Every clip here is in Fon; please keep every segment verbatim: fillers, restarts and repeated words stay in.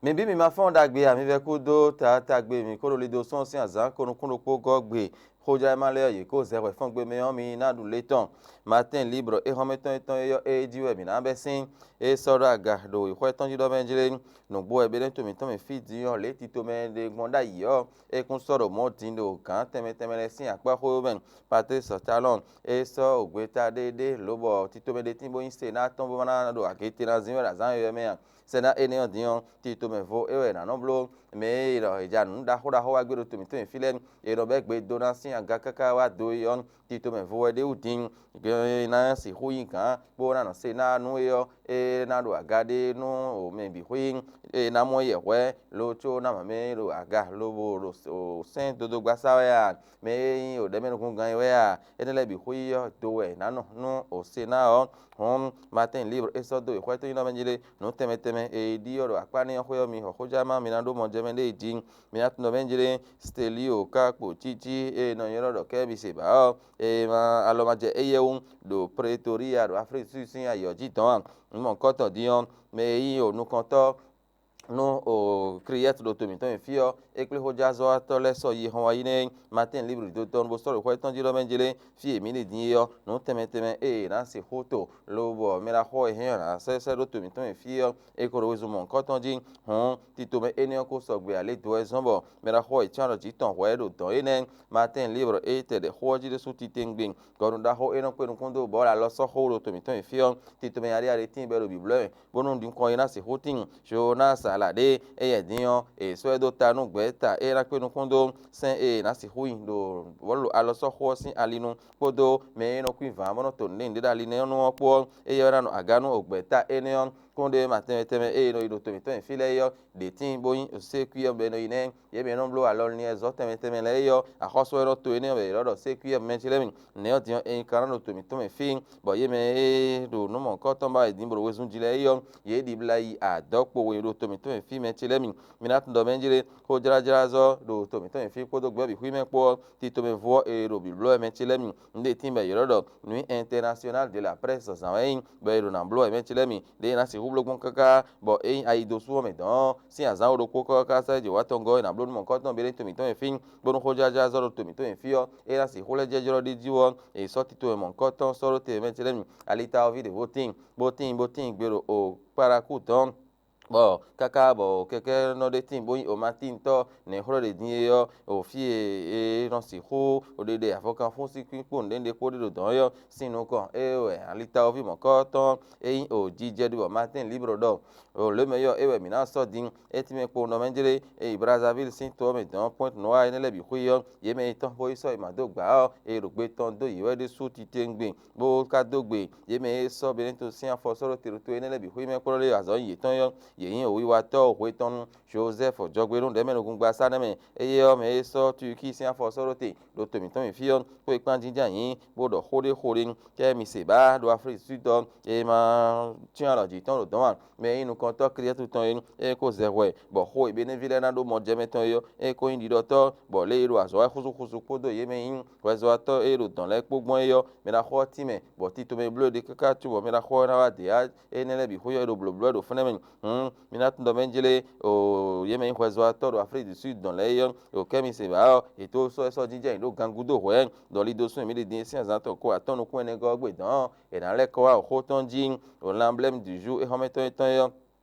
Mi bí mi ma fɔ́n ɖagbe ǎ, mi vɛ́ kúdó taatagbe mǐ ko ɖo lido sɔ́ sín azǎn ko nukún ɖokpó gɔ́ gbe. Xójlɛ́má lɛ́ɛ ɔ́, yě kó zɛ hwɛ̌ fɔ́n gbe mɛ ɔ́, mi ná ɖu lě tɔn. Matín Libre é xɔ́mɛ tɔn é tɔn é ɔ́, é jí wɛ mǐ ná bɛ́ sín. É sɔ́ ɖó aga ɖo wěxwɛ́ tɔn jí ɖɔ mɛ jlé. Nǔgbó wɛ bé nɛ́ to mǐtɔn mɛ fí din ɔ́, lě tito mɛ ɖe gbɔn ɖ'ayǐ ɔ́, é kún sɔ́ ɖo mɔ̌ din ɖo gǎn tɛnmɛ tɛnmɛ lɛ́ɛ sín akpá xwé mɛ. Patlísi Talɔn, é sɔ́ ògbeta ɖé ɖé lǒbɔ tito mɛ ɖé tín bó nyí se ná tɔn bó ná ɖo agě te ná zín wɛ ɖo azǎn yɔywɛ mɛ a? Sɛ́ ná énɛ́ ɔ́ din ɔ́, titomɛvo é wɛ è nǎ nɔ bló. Mɛ e ɖɔ è ja nǔ ɖaxó ɖaxó wá gbé ɖo to mǐtɔn e fí lɛ́ɛ, è nɔ bɛ́ gbe dó ná sín aga káká wá do é ɔ́, titomɛvo wɛ ɖ'é wú din. È ná sixú nyí gǎn bó ná nɔ se ná nú é ɔ́, é ná ɖo aga ɖé nú mɛ bǐ xwí. É ná mɔ yɛ hwɛ̌ lo có ná mɔ mɛ e ɖo aga lobo ɖo sɛ́n dodó gbasá wɛ a? Mɛ e nyí ɖɛ̌mɛnukúngán é wɛ a? Énɛ́ lɛ́ɛ bǐ xwí ɔ́ do wɛ è nǎ nɔ nú se ná ɔ́. Hɔn Matín Libre é sɔ́ dó wěxwɛ́ tɔn nyí nɔ mɛ jlé nǔ tɛnmɛ tɛnmɛ e è ɖi ɔ́ ɖo akpá n'i ɔ́ xwé ɔ́, mi xɔ xójá má mi ná ɖó mɔjɛmɛ ɖé jí. Mi ná tunɔ mɛ jlé Stelio ka kpo cící e è nɔ ylɔ́ ɖɔ Kɛ́biseba ɔ́, e ma alɔ ma jɛ éyɛ́ wú ɖo Pretoria ɖo Aflíki sín ayǐ ɔ́ jí dɔn a? Nǔ mɔ̌hunkɔtɔn din ɔ́, mɛ e nyí o nukɔntɔ́ nú o Kliyɛ́ti ɖo to mǐtɔn e fí ɔ́, é kplé xójázɔ́watɔ́ lɛ́ɛ sɔ́ yi xɔn wá yi nɛ́. Matín Libri dó tɔn bó sɔ́ ɖo xwɛ tɔn jí ɖɔ mɛ jlé fí e mǐ ɖe din é ɔ́, nǔ tɛnmɛ tɛnmɛ e è nǎ sixú to lobɔ mɛ ɖaxó e hɛn ɔ́ ná sɛ́ sɛ́ ɖó to mǐtɔn e fí ɔ́, é ko ɖo wezun mɔ̌hunkɔtɔn jí. Hǔn tito mɛ énɛ́ ɔ́ ko sɔgbe ǎ lě dó wɛ zɔ́n bɔ mɛ ɖaxó e cyɔ́n ɖɔ jǐ tɔn hwɛ̌ ɖo dɔ̌n énɛ́. Matín Libre e tɛ ɖɛ xó ɔ́ jí ɖésú titewungbe. Gɔ̌nu ɖaxó e nɔ kpé nukún dó bɔ é wɛ alɔ sɔ́ xó ɖo to mǐtɔn e fí ɔ́, tito mɛ yaɖéyaɖé tíin bɔ é ɖo bǐblɔ́ mɛ, bónú nukɔn e ná sixú tíin. Jonási ala ɖé éyɛ́ din ɔ́, è sɔ́ ɛ dó ta nú gbɛ̌ta e ná kpé nukún dó sɛ́n e è nǎ sixú nyi ɖo bɔ̌ ɖo alɔ sɔ́ xó ɔ́ sín ali nu, kpódó mɛ e nɔ kwín vǎn bó nɔ to nǔɖé nǔɖé ɖo ali nɛ́ ɔ́ nu ɔ́ kpó ɔ́, éyɛ́ wɛ ná nɔ aga nú gbɛ̌ta énɛ́ ɔ́. Kúnɖéma tɛnmɛ tɛnmɛ e è nɔ yi ɖo to mǐtɔn e fí lɛ́ɛ é ɔ́, ɖě tíin bó nyí sékwíyɛ́ bɔ è nɔ yi nɛ́. Yě mɛ e nɔ bló alɔ linyɛzɔ́ tɛnmɛ tɛnmɛ lɛ́ɛ é ɔ́, axɔ́sú e nɔ to énɛ́ ɔ́ wɛ è nɔ ɖɔ sékwíyɛ́ Mɛtilɛ́mi. Nɛ̌ ɔ́ din ɔ́, è nyi kan ná ɖo to mǐtɔn mɛ fí, bɔ yě mɛ e ɖo nǔ mɔ̌hunkɔtɔn ba wɛ din bó ɖo wezun jí lɛ́ɛ é ɔ́, yě ɖibla yi adɔ̌kpo we ɖo to mǐtɔn mɛ fí Mɛtilɛ́mi. Mi ná tunwun ɖɔ mɛ jlé xójlájlázɔ́ ɖo to mǐtɔn mɛ fí kpódó gbɛ̌bǐxwímɛ kpó ɔ́, titomɛvo ɔ́, è ɖo bǐblɔ́ wɛ Mɛtilɛ́mi. Nǔɖé tíin bɔ è ylɔ́ ɖɔ Nuit Internationale de la Presse zǎn wɛ é nyí, bɔ è ɖo nǎ bló wɛ Mɛtilɛ́mi ɖěe è nǎ sixú bló gbɔn káká bɔ é nyí ayi dó sú ɔ́ mɛ dɔ̌n ɔ́ sín azǎn we ɖokpó káká sɛ́ jǒ wá tɔngɔ́ e è nǎ bló nú mɔ̌hunkɔtɔn bǐ ɖo to mǐtɔn mɛ fí, bónú xójlájlázɔ́ ɖo to mǐtɔn mɛ fí ɔ́, é ná sixú lɛ́ jɛ́jlɔ́ ɖ'é jí ɔ́, è sɔ́ tito e mɔ̌hunkɔtɔn sɔ́ ɖó te Mɛtilɛ́mi. Alitawoví ɖě bó tíin, bó tíin, bó tíin gbe ɖo o kpaɖakú dɔ̌n. Bɔ káká bɔ kɛkɛ́nɔ ɖé tíin bó nyí omatíntɔ́ nɛ̌xlɔ́ ɖě din é ɔ́, o fí e è nɔ sixú ɖe ɖe avɔkanfún sín kwín kpó nǔɖé nǔɖé kpó ɖe ɖo dɔ̌n é ɔ́ sín nukɔn, é wɛ alitawoví mɔ̌kɔ́tɔn e nyí o jijɛ ɖi bɔ Matín Libre ɖɔ o lě mɛ ɔ́, é wɛ mǐ ná sɔ́ din. É tínmɛ kpowun ɖɔ mɛ jlé e yi Brazzaville sín to ɔ́ mɛ dɔ̌n Pointe Noire énɛ́ lɛ́ɛ bǐ xwí ɔ́, yě mɛ e tɔn xó yi sɔ́ yi mǎ dó gbǎ ɔ́, è ɖo gbe tɔn dó yě wɛ ɖésú titewungbe, bó ka dó gbe yě mɛ e sɔ́ Benɛ́to sín afɔ sɔ́ ɖó te ɖo to énɛ́ lɛ́ɛ bǐ xwí mɛ kplɔ́n ɖe azɔ̌ nyi yětɔn é ɔ́, yě nyí wǐwatɔ́ hwetɔ́nu Jozɛ́fu jɔgbenú ɖɛ̌mɛnukúngbasá nɛ́ mɛ. Éyɛ́ ɔ́, mɛ e sɔ́ Turkíi sín afɔ sɔ́ ɖó te ɖo to mǐtɔn mɛ fí ɔ́, xwé kpán jínjɔ́n ayǐ, bó ɖɔ xó ɖé xó ɖé. Kɛ́ mi se bǎ ɖo Aflíki Súdɔ, è ma cyɔ́n alɔ jǐ tɔn ɖo dɔ̌n a? Mɛ e nyí nukɔntɔ́ Kliyɛ́tu tɔn é, é ko zɛ hwɛ, bɔ xó e Benévi lɛ́ɛ ná ɖó mɔjɛmɛ tɔn é ɔ́, é ko nyí ɖiɖɔtɔ́, bɔ lě e è ɖo azɔ̌ wɛ xúxúxúxú kpódó yě mɛ e nyí hwɛzɔ́watɔ́ e ɖo dɔ̌n lɛ́ɛ kpó gbɔn é ɔ́, mɛ ɖaxó ɔ́ tínmɛ, bɔ tito mɛ e bló e ɖe káká cóbɔ mɛ ɖaxó ɔ́ ná wá dě á, énɛ́ lɛ́ɛ bǐ xwé ɔ́, é ɖo blǒbló wɛ ɖo fínɛ́ mɛ. Hǔn mi ná tunwun ɖɔ mɛ jlé o yě mɛ e nyí hwɛzɔ́watɔ́ ɖo Aflíki du Súd dɔ̌n lɛ́ɛ é ɔ́, ɖo kɛ́ mi se bǎ ɔ́, yě tó sɔ́ ɛ sɔ́ jínjɔ́n ayǐ ɖó gan gúdo hwɛ̌, ɖɔ lido sún e mǐ ɖi din é sín azǎn tɔn ko atɔ́ nukún ɛnɛ gɔ́ ɔ́ gbe dɔ̌n ɔ́, è nǎ lɛ́ kɔ wá xó tɔn jí, o lanblɛ́mu du jour é xɔ́mɛ tɔn étɔn é ɔ́,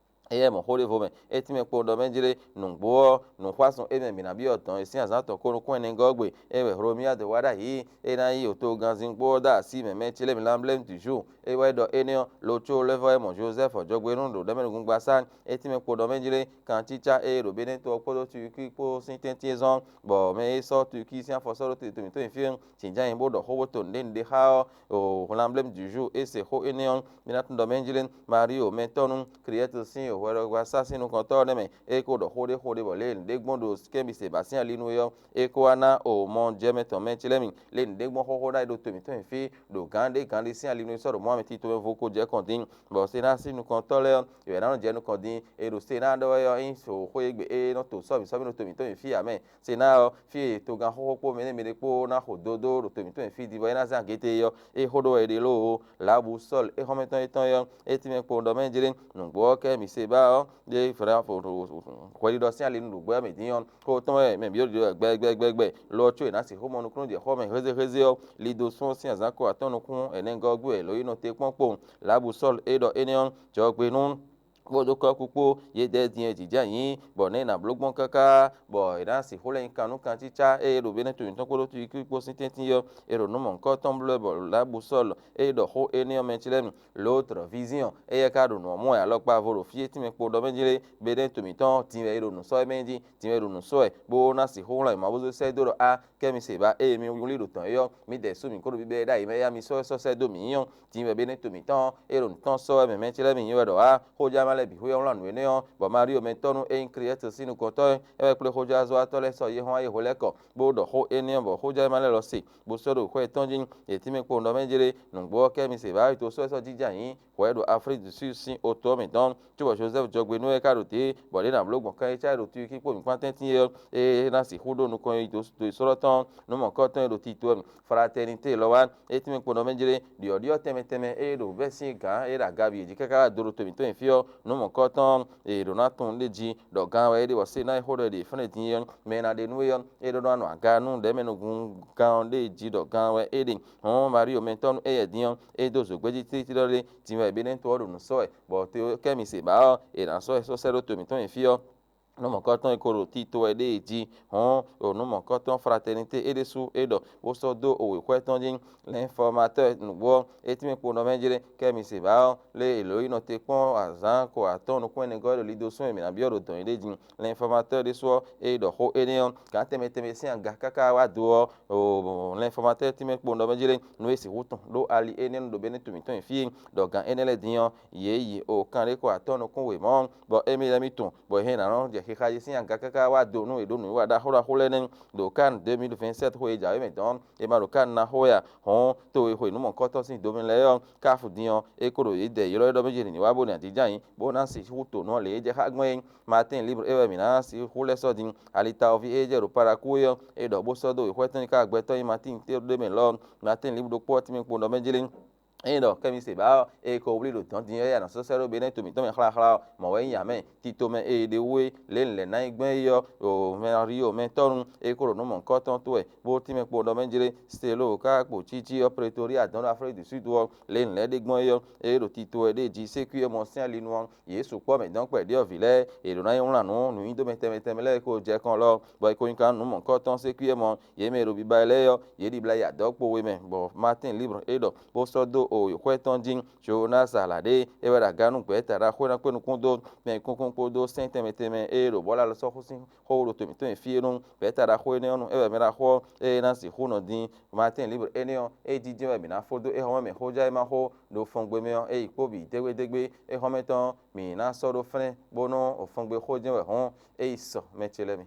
éyɛ́ mɔ xó ɖěvo mɛ. É tínmɛ kpowun ɖɔ mɛ jlé nǔgbó ɔ́, nǔxwásún e mɛ mǐ ná byɔ́ dɔ̌n e sín azǎn tɔn ko nukún ɛnɛ gɔ́ gbe, é wɛ Hlomiyádu wá ɖ'ayǐ, é ná yí otoganzín kpó ɔ́ dó así mɛ Mɛtilɛ́mi lanblɛ́mu du jour. É wɛ ɖɔ énɛ́ ɔ́, lo có lɛ́ vɔ wɛ mɔ Jozɛ́fu jɔgbenú ɖo ɖɛ̌mɛnukúngbasá. É tínmɛ kpo ɖɔ mɛ jlé kancícá e ɖo Benɛ́to ɔ́ kpódó Turkíi kpó sín tɛ́ntin e zɔ́n, bɔ mɛ e sɔ́ Turkíi sín afɔ sɔ́ ɖó te to mǐtɔn nyi fí e jǐnjɔ́n ayǐ bó ɖɔ xó bó to nǔɖé nǔɖé xá ɔ́, o lanblɛ́mu du jour é se xó énɛ́ ɔ́, mi ná tunwun ɖɔ mɛ jlé Marío mɛtɔ́nu Kliyɛ́tu sín hwɛɖɔgbasá sín nukɔntɔ́ ɔ́ nɛ́ mɛ, é ko ɖɔ xó ɖé xó ɖé bɔ lě e nǔɖé gbɔn ɖo kɛ́nbisebǎ sín ali nú é ɔ́, é ko wá ná o mɔ jɛ mɛ tɔn mɛ ce lɛ́ɛ mi. Lě e nǔɖé gbɔn xóxó ná yi ɖo to mǐtɔn nyi fí ɖo gǎn ɖé gǎn ɖé sín ali nú é sɔ́ ɖo Mɔ̌ mɛtito mɛ vo ko jɛ kɔn din, bɔ Senáa sín nukɔntɔ́ lɛ́ɛ ɔ́, è wɛ ná nɔ jɛ nukɔn din. È ɖo Senáa ɖɔ wɛ ɔ́, é nyí xó e gbe é nɔ to sɔ́mǐ sɔ́mǐ ɖo to mǐtɔn nyi fí ǎ mɛ. Senáa ɔ́, fí e togán xóxó kpó mɛ ɖé mɛ ɖé kpó ná xo dódó ɖo to mǐtɔn nyi fí din bɔ é ná zán agěte é ɔ́, é xó ɖó wɛ è ɖe lóo. Lǎbu Sɔ́lu é xɔ́mɛtɔn étɔn é ɔ́, é tínmɛ kpowun ɖɔ mɛ jlé nǔgbó ɔ́ kɛ mǐ se Ba ɔ́, ɖé Fɛlɛ hwɛɖiɖɔ sín ali nú ɖo gbɛ mɛ dín ɔ́, xó tɔn wɛ mɛ bǐ ɖo ɖiɖɔ gbɛgbɛgbɛ. Lo ɔ́ có è nǎ sixú mɔ nukúnnú jɛ xɔ mɛ hézéhézé ɔ́, lido sún ɔ́ sín azǎn ko atɔ́ nukún ɛnɛgɔ́ ɔ́ gbe wɛ lǒ yi nɔ te kpɔ́n kpowun. Lǎbu Sɔ́lu e ɖɔ énɛ́ ɔ́, jɔgbenú kpódó kɔ́kú kpó, yě dɛ́ din e jǐ jɛ ayǐ, bɔ nɛ̌ è nǎ bló gbɔn káká, bɔ è nǎ sixú lɛ́ nyi kan nú kancícá e ɖo Benɛ́to mǐtɔn kpódó Tuikí kpó sín tɛ́ntin ɔ́, è ɖo nǔ mɔ̌hunkɔtɔn bló wɛ bɔ Lǎbu Sɔ́lu e ɖɔ xó énɛ́ ɔ́ mɛ clɛ́ mì. Lǒ trɔ̌vízíɔn éyɛ́ ka ɖo nǔ ɔ́ mɔ wɛ alɔkpa vo ɖo fí e tínmɛ kpo ɖɔ mɛ jí lé, Benɛ́to mǐtɔn din wɛ è ɖo nǔ sɔ́ wɛ mɛ jí, din wɛ è ɖo nǔ sɔ́ wɛ, bó ná sixú wlán mǐmá bó zé sɛ́ dó ɖɔ á, kɛ́ mi se ba ée mi wlí ɖo tɔ̌n é ɔ́, mǐdɛɛ sú mǐ kó ɖo bíbɛ́ ɖ'ayǐ mɛ éyá mi sɔ́ wɛ sɔ́ sɛ́ dó mǐ ɔ́, din wɛ Benɛ́to mǐtɔn e ɖo nǔ tɔn sɔ́ wɛ mɛ mɛ clɛ́ mǐ nyí wɛ ɖɔ á, xójá ma lɛ́ɛ bǐ xwé ɔ́ wlán nǔ énɛ́ ɔ́, bɔ Marío mɛ tɔ́ nú é nyí Kliyɛ́tɔ sín nukɔntɔ́ é wɛ kplé xójázɔ́watɔ́ lɛ́ɛ sɔ́ yě hɔn wá yě hwe lɛ́ kɔ, bó ɖɔ xó énɛ́ ɔ́, bɔ xójá ma lɛ́ɛ lɔ se, bó sɔ́ ɖo xwé tɔn jí, yě tínmɛ kpo nɔ mɛ jlé, nǔgbó ɔ́ kɛ́ mi se ba wá yi to sɔ́ ɛ sɔ́ jínjɔ́n ayǐ, hwɛ ɖo Aflíki du Súdu sín oto ɔ́ mǐtɔn, cóbɔ Jozɛ́fu jɔgbe nú wɛ ka ɖo dě, bɔ ɖě ná bló gbɔn kan e cá ɖo Tiliki kpó mǐkpán tɛ́ntin é ɔ́, é ná sixú ɖó nukɔn yi dó sɔ́ tɔn nǔ mɔ̌kɔtɔn e ɖo tito wɛ mɛ. Fratɛnitée lɔ wá, é tínmɛ kpo nɔ mɛ jlé, ɖyɔ̌ɖyɔ́ tɛnmɛ tɛnmɛ e ɖo vɛ́ sín gǎn e ɖo aga bǐ jí káká wá do ɖo to mǐtɔn nyi fí ɔ́, nǔ mɔ̌kɔtɔn e ɖǒ ná tunwun ɖ'é jí ɖɔ gán wɛ é ɖe bɔ sé ná nyí xó ɖɔ è ɖe fɛ́nɛ din é ɔ́, mɛ e ná ɖe nú é ɔ́, é ɖó ná nɔ aga nú ɖɛ̌mɛnúgún gán ɔ́ ɖ'é jí ɖɔ gán wɛ é ɖe. Hɔ̌n Marío mɛtɔ́ nú éyɛ́ din ɔ́, é dó zǒgbéjí tlítlí ɖɔ ɖé, din wɛ Benɛ́to ɔ́ ɖo nǔ sɔ́ wɛ, bɔ to kɛ́ mi se ba ɔ́, è nǎ sɔ́ ɛ sɔ́ sɛ́ ɖó to mǐtɔn nyi fí ɔ́. Nǔ mɔ̌kɔtɔn e ko ɖo tito wɛ ɖ'é jí, hɔ̌n ɖo nǔ mɔ̌kɔtɔn Fratɛnitée é ɖésú é ɖɔ bó sɔ́ dó o wěxwɛ́ tɔn jí, Lɛnfɔmatɔ́ɔ nǔgbó ɔ́, é tínmɛ kpo nɔ mɛ jlé, kɛ́ mi se ba ɔ́, lé è lǒ yi nɔ te kpɔ́n azǎn ko atɔ́ɔ́n nukún ɛnɛgɔ́ e ɖo lido sún e mǐ ná byɔ́ ɖo dɔ̌n nyi ɖé jí. Lɛnfɔmatɔ́ɔ ɖésú ɔ́, é ɖɔ xó énɛ́ ɔ́, gǎn tɛnmɛ tɛnmɛ sín aga káká wá do ɔ́, lɛnfɔmatɔ́ɔ tínmɛ kpo nɔ mɛ jlé, nú é sixú tɔn ɖó ali énɛ́ nu ɖo Benɛ́to mǐtɔn nyi fí, ɖɔ gǎn énɛ́ lɛ́ɛ din ɔ́, yě yi o kanɖéko atɔ́ɔ́n nukún wěmɔ́, bɔ émí lɛ́ɛ mì tunwun, bɔ è hɛn nǎ nɔ jɛ xixa jí sín aga káká wá do nú è ɖó nǔwiwa ɖaxó ɖaxó lɛ́ɛ nɛ́ ɖo Kan deux mille vingt-sept xwe e jǎwe mɛ dɔn ɔ́, è ma ɖo Kan ná xó wɛ a? Hɔ̌n to e xwe nǔ mɔ̌kɔtɔn sín do mɛ lɛ́ɛ ɔ́, káfu din ɔ́, é ko ɖo yě dɛ ylɔ́ylɔ́ mɛ jɛ nǐ wá bó ná jínjɔ́n ayǐ, bó ná sixú to nǔ ɔ́ lě e jɛ xá gbɔn é. Martin Libre é wɛ mǐ ná sixú lɛ́ sɔ́ din. Alitaoví e jɛ ɖo Paraku é ɔ́, é ɖɔ bó sɔ́ dó wěxwɛ́ tɔn nyi ká gbɛtɔ́ nyí Martin Théodée mɛ lɔ ɔ́, Martin Libre ɖokpó ɔ́ tínmɛ kpo nɔ mɛ jlé. Ényí ɖɔ kɛ́ mi se ba ɔ́, ée ko wlí ɖo dɔ̌n din ɔ́, é ya nɔ sɔ́ sɛ́ ɖó Benɛ́to mǐtɔn mɛ xláxlá ɔ́, mɔ̌ wɛ nyí amɛ. Tito mɛ e è ɖe wú é, lě e un lɛ̌ ná nyi gbɔn é ɔ́, ɖo Mario mɛ tɔ́ nu, é ko ɖo nǔ mɔ̌hunkɔtɔn tó wɛ, bó tínmɛ kpo ɖɔ mɛ jlé. Stelo ka kpo cí jí ɔ́, Pretoria dɔn ɖo Aflíki du Súdu ɔ́, lě e un lɛ̌ ɖe gbɔn é ɔ́, é ɖo tito wɛ ɖ'é jí sékwíyɛ́ mɔ sín ali nu ɔ́, yě sukpɔ́ mɛ dɔn kpɛɖé ɔ́ vǐ lɛ́ɛ, è ɖǒ ná yi wlán nǔ nǔnyiɖomɛ tɛnmɛ tɛnmɛ lɛ́ɛ ko jɛ kɔn lɔ, bɔ è ko nyi kan nǔ mɔ̌hunkɔtɔn sékwíyɛ́ mɔ, yě mɛ e ɖo biba lɛ́ɛ ɔ́, yě ɖibla yi adɔ̌kpo we mɛ, bɔ Martin Libre é ɖɔ, bó sɔ́ dó o xwɛ tɔn jí. Jonas Alade é wɛ ɖo aga nú gbɛ̌ta ɖaxó e ná kpé nukún dó mɛ kúnkún kpódó sɛ́n tɛnmɛ tɛnmɛ e ɖo bɔ̌ lɛ alɔ sɔ́ xú sín xó ɖo to mǐtɔn nyi fí é nú gbɛ̌ta ɖaxó énɛ́ ɔ́ nu. É wɛ mɛ ɖaxó ɔ́, ée é ná sixú nɔ din Martin Libre énɛ́ ɔ́, é jínjɔ́n wɛ mǐ ná fó dó éhɔ́nmɛ mɛ xójá e ma xó ɖo fɔngbe mɛ ɔ́, é yi kpó bǐ dégbédégbé. Éhɔ́nmɛ tɔn ɔ́, mǐ ná sɔ́ ɖó flɛ́n, bónú o fɔngbe xó jɛ́n wɛ hɔ́n, é yi sɔ mɛ ce lɛ́ɛ mi.